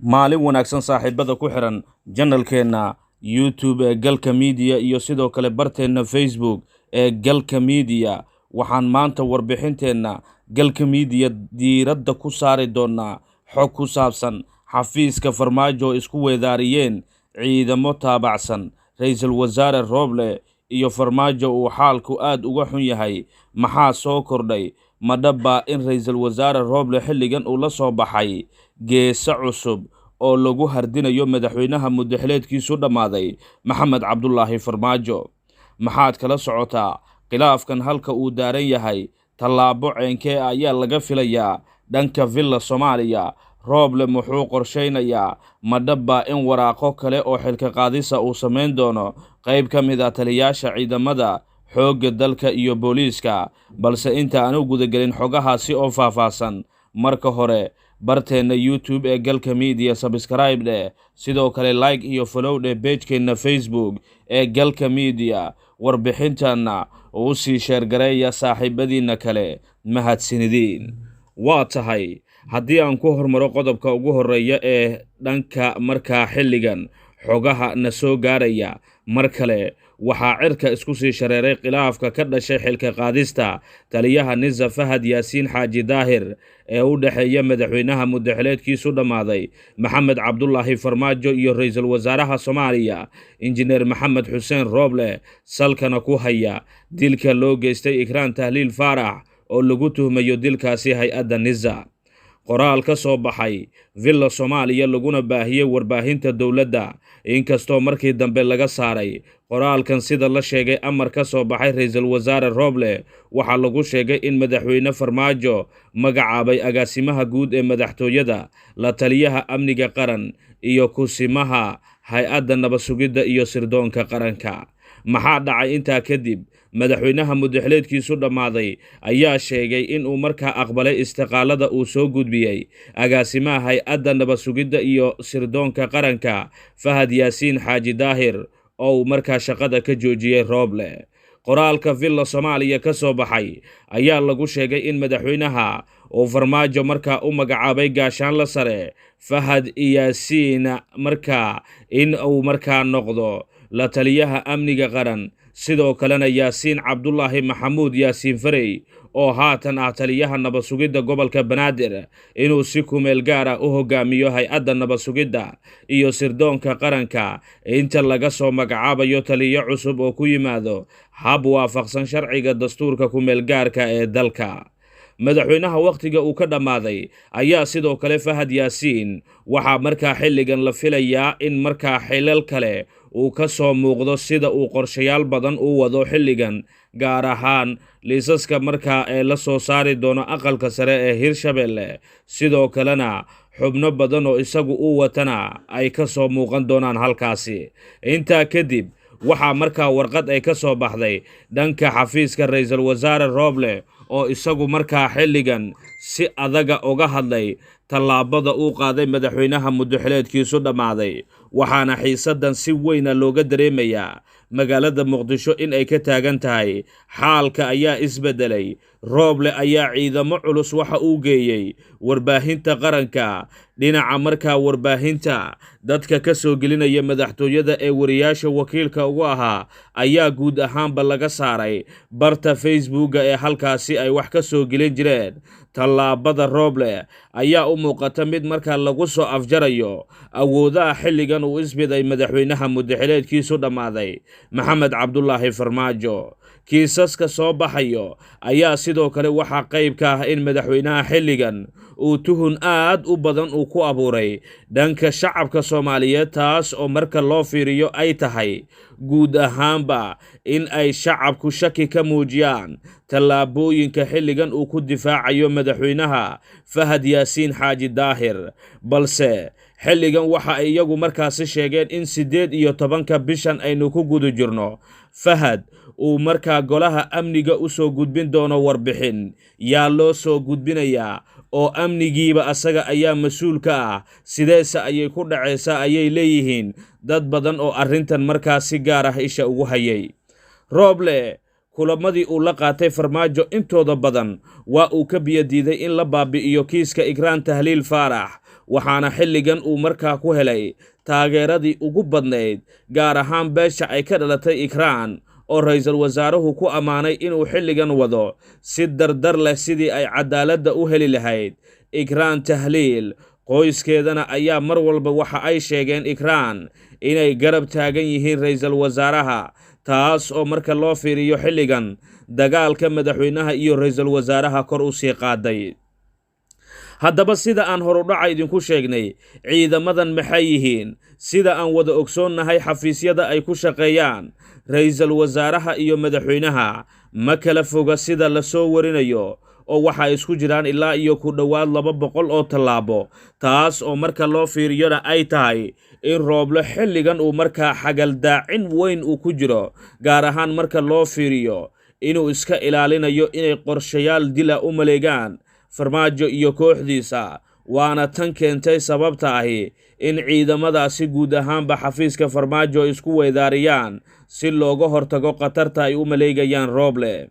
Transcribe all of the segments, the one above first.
Maalin wanaagsan, saaxiibada ku xiran channelkeenna YouTube ee Galka Media iyo sidoo kale barteenna Facebook ee Galka Media. Waxaan maanta warbixinteenna Galka Media diiradda ku saari doonaa xog ku saabsan xafiiska Farmaajo isku weedaariyeen ciidamo taabacsan Ra'iisul Wasaare Rooble iyo Farmaajo uu xaalku aad uga xun yahay. Maxaa soo kordhay? Ma dhabbaa in Ra'iisul Wasaare Rooble xilligan uu la soo baxay geeso cusub oo lagu hardinayo madaxweynaha muddaxileedkiisu dhammaaday, Maxamed Cabdulaahi Farmaajo? Maxaad kala socotaa khilaafkan halka uu daaran yahay? Tallaabo ceenkee ayaa laga filayaa dhanka Villa Soomaaliya? Rooble muxuu qorshaynayaa? Ma dhabbaa in waraaqo kale oo xilka qaadisa uu samayn doono qayb ka mid ah taliyaasha ciidamada xoogga dalka iyo booliiska? Balse inta aan u gudagelin xogahaasi oo faahfaahsan, marka hore barteenna YouTube ee Galka Media subscribe dheh, sidoo kale like iyo follow dheh pagekeenna Facebook ee Galka Media, warbixintanna u sii share gareeya saaxiibadiinna kale. Mahadsanidin. Waa tahay, haddii aan ku hormaro qodobka ugu horreeya ee dhanka markaa xilligan xogaha na soo gaaraya, mar kale waxaa cirka isku sii shareeray khilaafka ka dhashay xilka qaadista taliyaha NISA, Fahad Yaasiin Xaaji Daahir, ee u dhexeeya madaxweynaha muddaxileedkiisu dhammaaday, Maxamed Cabdulaahi Farmaajo, iyo ra'iisul wasaaraha Soomaaliya, Injineer Maxamed Xuseen Rooble, salkana ku haya dilka loo geystay Ikraan Tahliil Faarax oo lagu tuhmayo dilkaasi hay-adda NISA. Qoraal ka soo baxay Villa Soomaaliya laguna baahiyey warbaahinta dowladda, inkastoo markii dambe laga saaray qoraalkan, sida la sheegay amar ka soo baxay Ra'iisul Wasaare Rooble, waxaa lagu sheegay in Madaxweyne Farmaajo magacaabay agaasimaha guud ee madaxtooyada, la taliyaha amniga qaran iyo kusimaha hay-adda nabad sugidda iyo sirdoonka qaranka. Maxaa dhacay intaa kadib? Madaxweynaha muddaxileedkiisu dhammaaday ayaa sheegay inuu markaa aqbalay istiqaalada uu soo gudbiyey agaasimaha hay-adda nabad sugidda iyo sirdoonka qaranka, Fahad Yaasiin Xaaji Daahir, oo uu markaa shaqada ka joojiyey Rooble. Qoraalka Villa Soomaaliya ka soo baxay ayaa lagu sheegay in madaxweynaha uu Farmaajo markaa u magacaabay gaashaanla sare Fahad Yaasiin markaa in uu markaa noqdo la taliyaha amniga qaran, sidoo kalena Yaasiin Cabdulaahi Maxamuud, Yaasiin Farey, oo haatan ah taliyaha nabad sugidda gobolka Banaadir, inuu si kumeel gaar ah u hogaamiyo hay-adda nabad sugidda iyo sirdoonka qaranka inta laga soo magacaabayo taliyo cusub oo ku yimaado hab waafaqsan sharciga dastuurka kumeel gaarka ee dalka. Madaxweynaha wakhtiga uu ka dhammaaday ayaa sidoo kale Fahad Yaasiin waxaa markaa xilligan la filayaa in markaa xilal kale uu ka soo muuqdo, sida uu qorshayaal badan u wado xilligan, gaar ahaan liisaska markaa ee la soo saari doono aqalka sare ee Hirshabelle, sidoo kalena xubno badan oo isagu u watana ay ka soo muuqan doonaan halkaasi. Intaa kadib waxaa markaa warqad ay ka soo baxday dhanka xafiiska Ra'iisul Wasaare Rooble, oo isagu markaa xilligan si adaga uga hadlay tallaabada uu qaaday madaxweynaha muddaxileedkiisu dhammaaday. Waxaana xiisaddan si weyna looga dareemayaa magaalada Muqdisho in ay ka taagan tahay. Xaalka ayaa isbeddelay. Rooble ayaa ciidamo culus waxa uu geeyey warbaahinta qaranka, dhinaca markaa warbaahinta dadka ka soo gelinaya madaxtooyada ee wariyaasha wakiilka ugu ahaa ayaa guud ahaanba laga saaray barta Facebooka ee halkaasi ay wax ka soo gelin jireen. Tallaabada Rooble ayaa u muuqata mid markaa lagu soo afjarayo awoodaha xilligan uu isbiday madaxweynaha muddaxileedkiisu dhammaaday, Maxamed Cabdulaahi Farmaajo. Kiisaska soo baxayo ayaa sidoo kale waxaa qayb ka ah in madaxweynaha xilligan uu tuhun aad u badan uu ku abuuray dhanka shacabka Soomaaliyeed, taas oo marka loo fiiriyo ay tahay guud ahaanba in ay shacabku shaki ka muujiyaan tallaabooyinka xilligan uu ku difaacayo madaxweynaha Fahad Yaasiin Xaaji Daahir. Balse xilligan waxa ay iyagu markaasi sheegeen in 18-ka bishan aynu ku guda jirno Fahad uu markaa golaha amniga u soo gudbin doono warbixin. Yaa loo soo gudbinayaa oo amnigiiba asaga ayaa mas-uul ka ah? Sideese ayay ku dhacaysaa, ayay leeyihiin dad badan oo arrintan markaa si gaar ah isha ugu hayay. Rooble kulamadii uu la qaatay Farmaajo intooda badan waa uu ka biyadiiday in la baabi'iyo kiiska Ikraan Tahliil Faarax. Waxaana xilligan uu markaa ku helay taageeradii ugu badnayd, gaar ahaan beesha ay ka dhalatay Ikraan, oo ra'iisul wasaaruhu ku ammaanay inuu xilligan wado si dardar leh sidii ay cadaaladda u heli lahayd Ikraan Tahliil. Qoyskeedana ayaa mar walba waxa ay sheegeen Ikraan inay garab taagan yihiin ra'iisul wasaaraha, taas oo marka loo fiiriyo xilligan dagaalka madaxweynaha iyo ra'iisul wasaaraha kor u sii qaaday. Haddaba sida aan horudhaca idinku sheegnay, ciidamadan maxay yihiin? Sida aan wada ogsoonnahay, xafiisyada ay ku shaqeeyaan ra'iisul wasaaraha iyo madaxweynaha ma kala foga sida lasoo warinayo, oo waxaa isku jiraan ilaa iyo ku dhowaad 200 oo tallaabo, taas oo marka loo fiiriyona ay tahay in Rooble xilligan uu markaa xagaldaacin weyn uu ku jiro, gaar ahaan marka loo fiiriyo inuu iska ilaalinayo inay qorshayaal dila u maleegaan Farmaajo iyo kooxdiisa. Waana tan keentay sababta ahi in ciidamadaasi guud ahaanba xafiiska Farmaajo isku weydaariyaan si looga hortago khatarta ay u maleegayaan Rooble.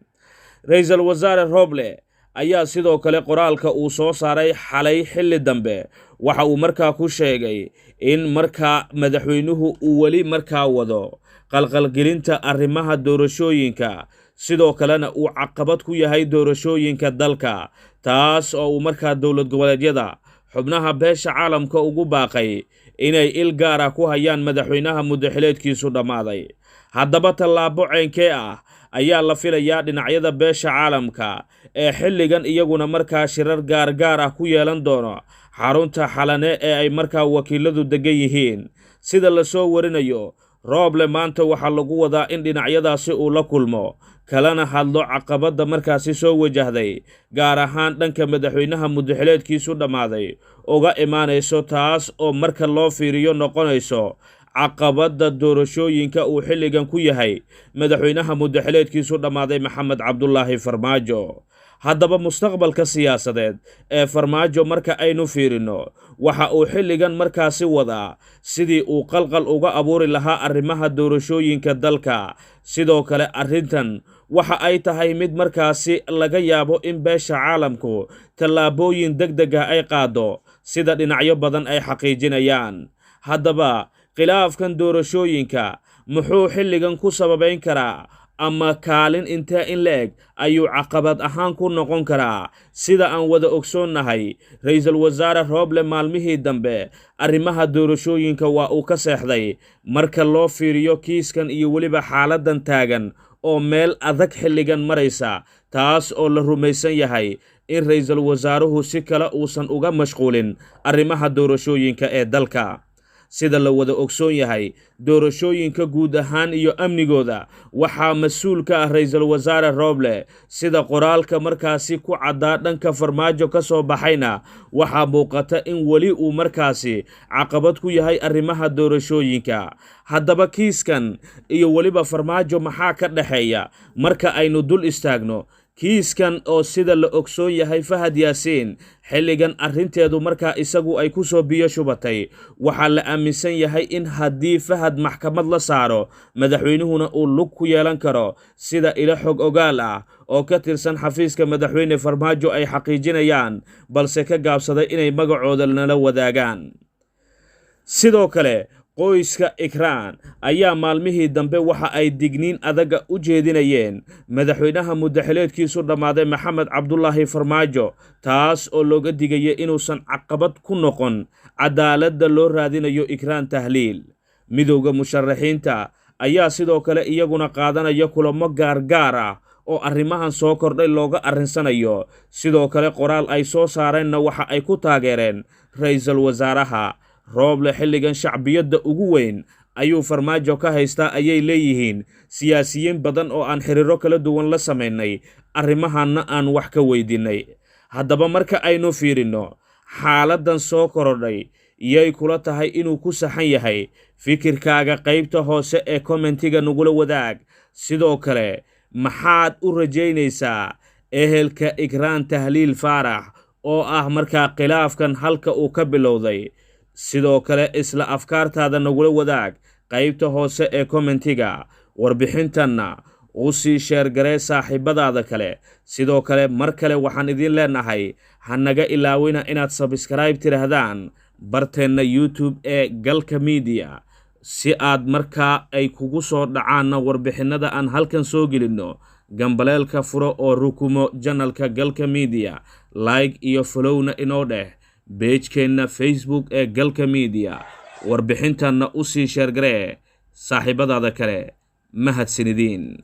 Ra'iisul wasaare Rooble ayaa sidoo kale qoraalka uu soo saaray xalay xilli dambe waxa uu markaa ku sheegay in markaa madaxweynuhu uu weli markaa wado qalqalgelinta arrimaha doorashooyinka, sidoo kalena uu caqabad ku yahay doorashooyinka dalka, taas oo uu markaa dowlad goboleedyada xubnaha beesha caalamka ugu baaqay inay il gaara ku hayaan madaxweynaha muddaxileedkiisu dhammaaday. Haddaba tallaabo ceynkee ah ayaa la filayaa dhinacyada beesha caalamka ee xilligan iyaguna markaa shirar gaargaar ah ku yeelan doono xarunta Xalane ee ay markaa wakiiladu degan yihiin? Sida lasoo warinayo, Rooble maanta waxaa lagu wadaa in dhinacyadaasi uu la kulmo, kalana hadlo caqabadda markaasi soo wajahday, gaar ahaan dhanka madaxweynaha muddaxileedkiisu dhammaaday uga imaanayso, taas oo marka loo fiiriyo noqonayso caqabadda doorashooyinka uu xilligan ku yahay madaxweynaha muddaxileedkiisu dhammaaday Maxamed Cabdulaahi Farmaajo. Haddaba mustaqbalka siyaasadeed ee Farmaajo marka aynu fiirino, waxa uu xilligan markaasi wadaa sidii uu qalqal uga abuuri lahaa arrimaha doorashooyinka dalka. Sidoo kale arrintan waxa ay tahay mid markaasi laga yaabo in beesha caalamku tallaabooyin deg deg ah ay qaado, sida dhinacyo badan ay xaqiijinayaan. Haddaba khilaafkan doorashooyinka muxuu xilligan ku sababayn karaa, ama kaalin intee in la-eg ayuu caqabad ahaan ku noqon karaa? Sida aan wada ogsoonnahay, ra'iisul wasaare Rooble maalmihii dambe arrimaha doorashooyinka waa uu ka seexday marka loo fiiriyo kiiskan iyo weliba xaaladdan taagan oo meel adag xilligan maraysa, taas oo la rumaysan yahay in ra'iisul wasaaruhu si kale uusan uga mashquulin arrimaha doorashooyinka ee dalka. Sida la wada ogsoon yahay, doorashooyinka guud ahaan iyo amnigooda waxaa mas-uul ka ah ra'iisul wasaare Rooble. Sida qoraalka markaasi ku caddaa dhanka Farmaajo ka soo baxayna, waxaa muuqata in weli uu markaasi caqabad ku yahay arrimaha doorashooyinka. Haddaba kiiskan iyo weliba Farmaajo maxaa ka dhexeeya marka aynu dul istaagno kiiskan, oo sida la ogsoon yahay Fahad Yaasiin xilligan arrinteedu markaa isagu ay ku soo biyo shubatay? Waxaa la aaminsan yahay in haddii Fahad maxkamad la saaro, madaxweynuhuna uu lug ku yeelan karo, sida ilo xog ogaal ah oo ka tirsan xafiiska madaxweyne Farmaajo ay xaqiijinayaan, balse ka gaabsaday inay magacooda nala wadaagaan. Sidoo kale qoyska Ikraan ayaa maalmihii dambe waxa ay digniin adaga u jeedinayeen madaxweynaha muddaxileedkiisu dhammaaday Maxamed Cabdulaahi Farmaajo, taas oo looga digaya inuusan caqabad ku noqon cadaaladda loo raadinayo Ikraan Tahliil. Midowda musharaxiinta ayaa sidoo kale iyaguna qaadanaya kulamo gaargaar ah oo arrimahan soo kordhay looga arrinsanayo. Sidoo kale qoraal ay soo saareenna waxa ay ku taageereen ra'iisul wasaaraha Rooble. Xilligan shacbiyadda ugu weyn ayuu Farmaajo ka haystaa, ayay leeyihiin siyaasiyiin badan oo aan xiriiro kala duwan la samaynay, arrimahanna aan wax ka weydiinay. Haddaba marka aynu fiirinno xaaladdan soo korodhay, yay kula tahay inuu ku saxan yahay? Fikirkaaga qaybta hoose ee kommentiga nagula wadaag. Sidoo kale maxaad u rajaynaysaa ehelka Ikraan Tahliil Faarax oo ah markaa khilaafkan halka uu ka bilowday? Sidoo kale isla afkaartaada nagula wadaag qaybta hoose ee kommentiga, warbixintanna u sii sheergaree saaxiibadaada kale. Sidoo kale mar kale waxaan idiin leenahay, ha naga ilaawina inaad sabskrayb tidhaahdaan. Barteenna YouTube ee Galka Media, si aad markaa ay kugu soo dhacaanna warbixinnada aan halkan soo gelinno. Gambaleelka furo oo rukumo channelka Galka Media, like iyo followna inoo dheh pagekeenna Facebook ee Galka Media. Warbixintanna u sii share garee saaxiibadaada kale. Mahadsanidin.